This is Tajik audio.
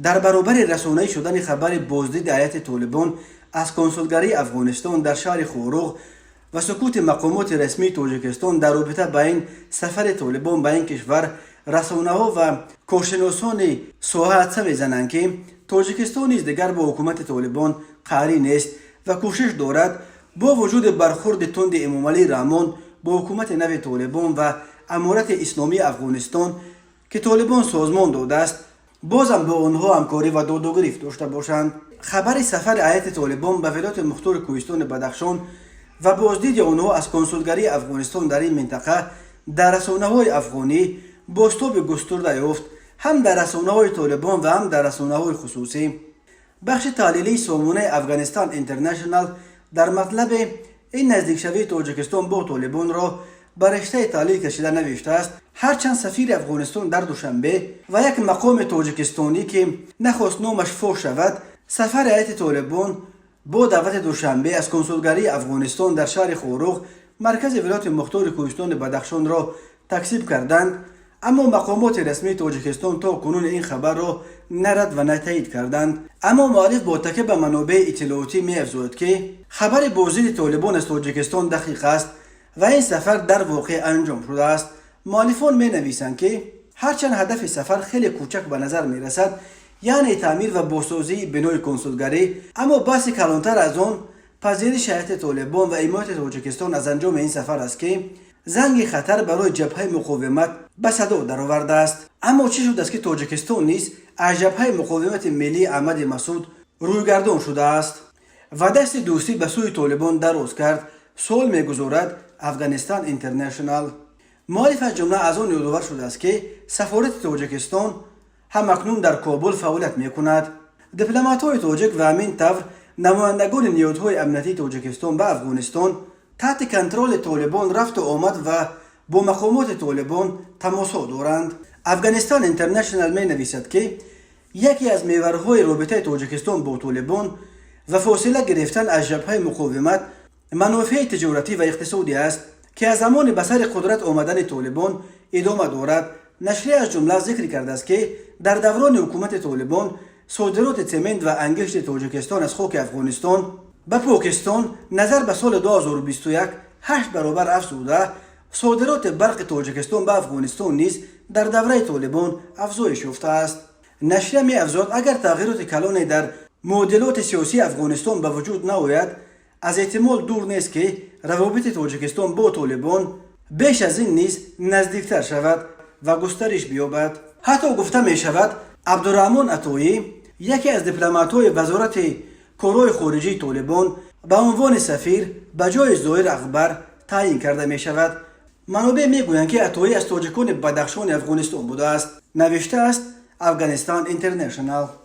Дар баробари расонаӣ шудани хабари боздиди ҳайати Толибон аз консулгарии Афғонистон дар шаҳри Хоруғ ва сукути мақомоти расмии Тоҷикистон дар робита ба ин сафари Толибон ба ин кишвар, расонаҳо ва коршиносони соҳа ҳадса мезананд, ки Тоҷикистон низ дигар бо ҳукумати Толибон қаҳрӣ нест ва кӯшиш дорад бо вуҷуди бархурди тунди Эмомалӣ Раҳмон бо ҳукумати нави Толибон ва Аморати Исломии Афғонистон, ки Толибон созмон додааст, бозам бо онҳо ҳамкорӣ ва додугирифт дошта бошанд. Хабари сафари ҳайати Толибон ба Вилояти Мухтори Кӯҳистони Бадахшон ва боздиди онҳо аз консулгарии Афғонистон дар ин минтақа дар расонаҳои афғонӣ бозтоби густурда ёфт, ҳам дар расонаҳои Толибон ва ҳам дар расонаҳои хусусӣ. Бахши таҳлилии сомонаи Афғанистан Интернешнал дар матлабе ин наздикшавии Тоҷикистон бо Толибонро ба риштаи таҳлил кашида навиштааст: ҳарчанд сафири Афғонистон дар Душанбе ва як мақоми тоҷикистонӣ, ки нахост номаш фош шавад, сафари ҳайати Толибон бо даъвати Душанбе аз консулгарии Афғонистон дар шаҳри Хоруғ, маркази Вилояти Мухтори Кӯҳистони Бадахшонро такзиб карданд, аммо мақомоти расмии Тоҷикистон то кунун ин хабарро на рад ва на таъид карданд. Аммо муаллиф бо такя ба манобеи иттилоотӣ меафзояд, ки хабари боздиди Толибон аз Тоҷикистон дақиқ аст ва ин сафар дар воқеъ анҷом шудааст. Муаллифон менависанд, ки ҳарчанд ҳадафи сафар хеле кӯчак ба назар мерасад, яъне таъмир ва бозсозии бинои консулгарӣ, аммо баҳси калонтар аз он пазириши ҳайати Толибон ва ҳимояти Тоҷикистон аз анҷоми ин сафар аст, ки занги хатар барои Ҷабҳаи муқовимат ба садо даровардааст. Аммо чӣ шудааст, ки Тоҷикистон низ аз Ҷабҳаи муқовимати миллии Аҳмади Масуд рӯйгардон шудааст ва дасти дӯстӣ ба сӯи Толибон дароз кард, суол мегузорад Афғанистан Интернешнал. Муаллиф аз ҷумла аз он ёдовар шудааст, ки сафорати Тоҷикистон ҳамакнун дар Кобул фаъолият мекунад. Дипломатҳои тоҷик ва ҳамин тавр намояндагони ниҳодҳои амниятии Тоҷикистон ба Афғонистон таҳти контроли Толибон рафту омад ва бо мақомоти Толибон тамосҳо доранд. Афғанистан Интернешнал менависад, ки яке аз меварҳои робитаи Тоҷикистон бо Толибон ва фосила гирифтан аз Ҷабҳаи муқовимат манофеи тиҷоратӣ ва иқтисодӣ аст, ки аз замони ба сари қудрат омадани Толибон идома дорад. Нашрия аз ҷумла зикр кардааст, ки дар даврони ҳукумати Толибон содироти цемент ва ангишти Тоҷикистон аз хоки Афғонистон ба Покистон назар ба соли 2021 ҳашт баробар афзуда, содироти барқи Тоҷикистон ба Афғонистон низ дар давраи Толибон афзоиш ёфтааст. Нашрия меафзояд, агар тағйироти калоне дар муодилоти сиёсии Афғонистон ба вуҷуд наояд, аз эҳтимол дур нест, ки равобити Тоҷикистон бо Толибон беш аз ин низ наздиктар шавад ва густариш биёбад. Ҳатто гуфта мешавад, Абдураҳмон Атоӣ, яке аз дипломатҳои Вазорати корҳои хориҷии Толибон, ба унвони сафир ба ҷои Зоҳир Акбар таъйин карда мешавад. Манобеъ мегӯянд, ки Атоӣ аз тоҷикони Бадахшони Афғонистон будааст, навиштааст Афғанистан Интернешнал.